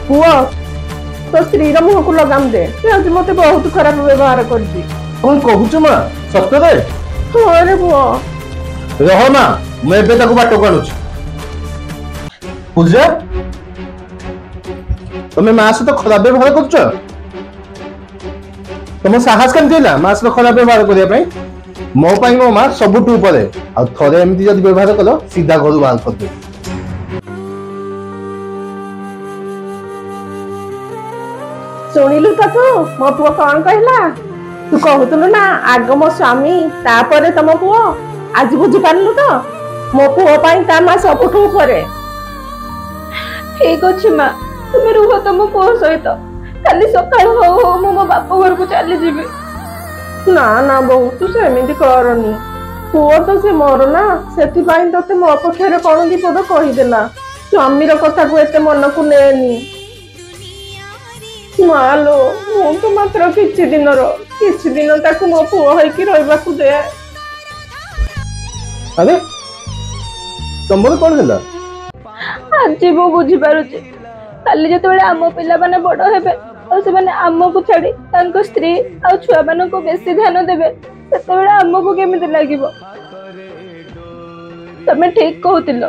ପୁଅ, ତୋ ସ୍ତ୍ରୀର ମୁହଁକୁ ଲଗାମ ଦେ। ସେ ଆଜି ମତେ ବହୁତ ଖରାପ ବ୍ୟବହାର କରିଛି। କଣ କହୁଛୁ ମା, ସତରେ? ହଁ ରେ ପୁଅ। ରହ ମା, ମୁଁ ଏବେ ତାକୁ ବାଟକୁ ଆଣୁଛି। ପୂଜା, ତମେ ମା ସହିତ ଖରାପ ବ୍ୟବହାର କରୁଛ? ତମ ସାହସ କେମିତି ହେଲା ମା ସହିତ ଖରାପ ବ୍ୟବହାର କରିବା ପାଇଁ? ମୋ ପାଇଁ ମୋ ମା ସବୁଠୁ ଉପରେ। ଆଉ ଥରେ ଏମିତି ଯଦି ବ୍ୟବହାର କଲ, ସିଧା ଘରୁ ବାହାର କରିଦେବି। ଶୁଣିଲୁ ତ ତୁ, ମୋ ପୁଅ କଣ କହିଲା? ତୁ କହୁଥିଲୁ ନା ଆଗ ମୋ ସ୍ୱାମୀ ତାପରେ ତମ ପୁଅ। ଆଜି ବୁଝିପାରିଲୁ ତ, ମୋ ପୁଅ ପାଇଁ ତା ମା ସବୁଠୁ ଉପରେ। ଠିକ ଅଛି ମା, ତୁମେ ରୁହ ତମ ପୁଅ ସହିତ। କାଲି ସକାଳୁ ହଉ ହଉ ମୁଁ ମୋ ବାପ ଘରକୁ ଚାଲିଯିବି। ନା ନା ବୋହୁ, ତୁ ସେମିତି କରନି। ପୁଅ ତ ସେ ମୋର ନା, ସେଥିପାଇଁ ତତେ ମୋ ପକ୍ଷରେ କଣ ବିପଦ କହିଦେଲା। ସ୍ୱାମୀର କଥାକୁ ଏତେ ମନକୁ ନେନି ମା ଲୋ। ମୁଁ ତ ମାତ୍ର କିଛି ଦିନର, କିଛି ଦିନ ତାକୁ ମୋ ପୁଅ ହେଇକି ରହିବାକୁ ଦେ। ଆରେ, ତମର କଣ ହେଲା? ଆଜି ମୁଁ ବୁଝିପାରୁଛି, କାଲି ଯେତେବେଳେ ଆମ ପିଲାମାନେ ବଡ ହେବେ ଆଉ ସେମାନେ ଆମକୁ ଛାଡି ତାଙ୍କ ସ୍ତ୍ରୀ ଆଉ ଛୁଆମାନଙ୍କୁ ବେଶୀ ଧ୍ୟାନ ଦେବେ, ସେତେବେଳେ ଆମକୁ କେମିତି ଲାଗିବ? ତମେ ଠିକ କହୁଥିଲ,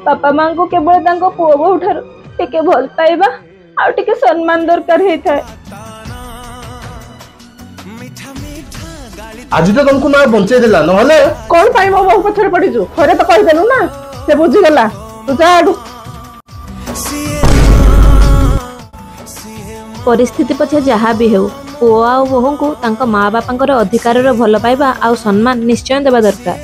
ବାପା ମାଙ୍କୁ କେବଳ ତାଙ୍କ ପୁଅ ବୋହୂ ଠାରୁ ଟିକେ ଭଲ ପାଇବା ଆଉ ଟିକେ ସମ୍ମାନ ଦରକାର ହେଇଥାଏ। ଆଜି ତ ତମକୁ ମା ବଞ୍ଚେଇ ଦେଲା, ନହେଲେ କଣ ପାଇଁ ମୋ ବୋହୂ ପଛରେ ପଡିଛୁ? ଥରେ ତ କହିଦେଲୁ ନା, ସେ ବୁଝିଗଲା। ତୁ ଯା ଆଡୁ। ପରିସ୍ଥିତି ପଛେ ଯାହା ବି ହେଉ, ପୁଅ ଆଉ ବୋହୂଙ୍କୁ ତାଙ୍କ ମା ବାପାଙ୍କର ଅଧିକାରର ଭଲ ପାଇବା ଆଉ ସମ୍ମାନ ନିଶ୍ଚୟ ଦେବା ଦରକାର।